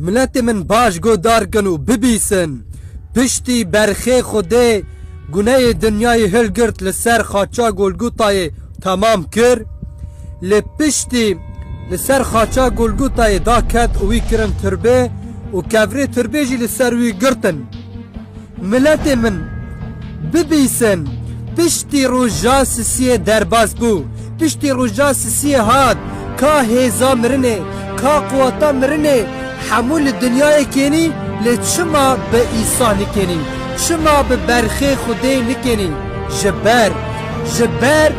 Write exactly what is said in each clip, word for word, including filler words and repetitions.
Miletê min baş guhdar kin û bibîsin. Piştî berxê Xwedê guneyê dinyayê hilgirt li ser xaça Golgotayê temam kir. Lê piştî li ser xaça Golgotayê daket û wî kirin tirbê û kevirê tirbê jî li ser wî girtin. Miletê min, bibîsin, piştî roja sisiyê derbas bû, piştî roja sisiyê hat, ka hêza mirinê, ka quweta mirinê, hemû li dinyayê kênî, lê çima bi Îsa nikênî? Çima bi berxê Xwedê nikênî? Ji ber, ji ber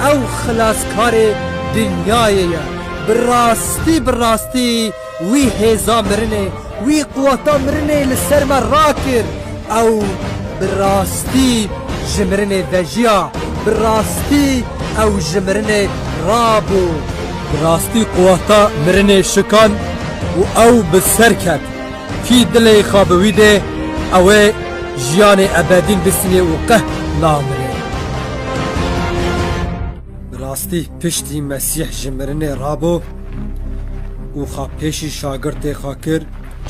ew xilaskarê dinyayê ye. Bi rastî, bi rastî wî hêza mirinê, wî quweta mirinê li ser me rakir. Ew bi rastî ji mirinê vejiya, bi rastî ew ji mirinê rabû. Bi rastî quweta mirinê şikan û ew bi ser ket. Kî dilê xwe bi wî dê, ew ê jiyanê ebedîn bistînê û qeh namire. Bi rastî piştî Mesîh ji mirinê rabû û xwe pêşî şagirtê xwe kir,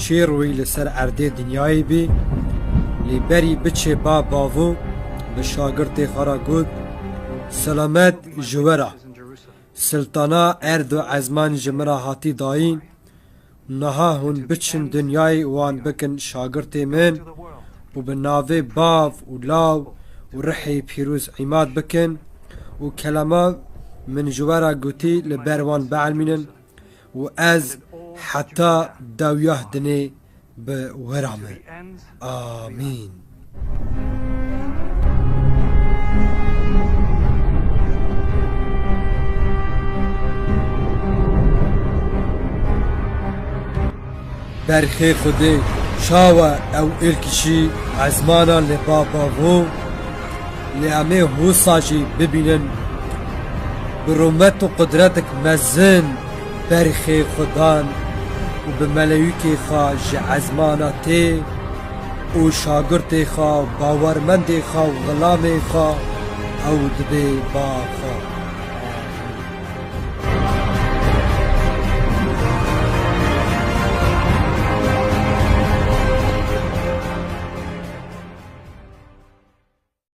çê rûyî li ser erdê dinyayê bî, lê berî biçê ba bavû bi şagirtê xwe re got, Selamet ji we re. Siltana erd û ezman ji min re hatî dayîn. Niha hûn biçin dinyayê û wan bikin şagirtê min û bi navê Bav û Law û Rihê Pîroz îmad bikin û kelama min ji we re gotî li ber wan bielmînin û ez heta dawiya dinê bi we re me. Amîn. Berxê Xwedê çawa ew ilkişî ezmana li baba bû, lê em ê hosa jî bibînin. Bi rûmet û qudretek mezin berxê xwe dan û bi melewîkê xwe ji ezmana tê û şagirtê xwe, bawermendê xwe û xilamê xwe ew dibê ba xwe.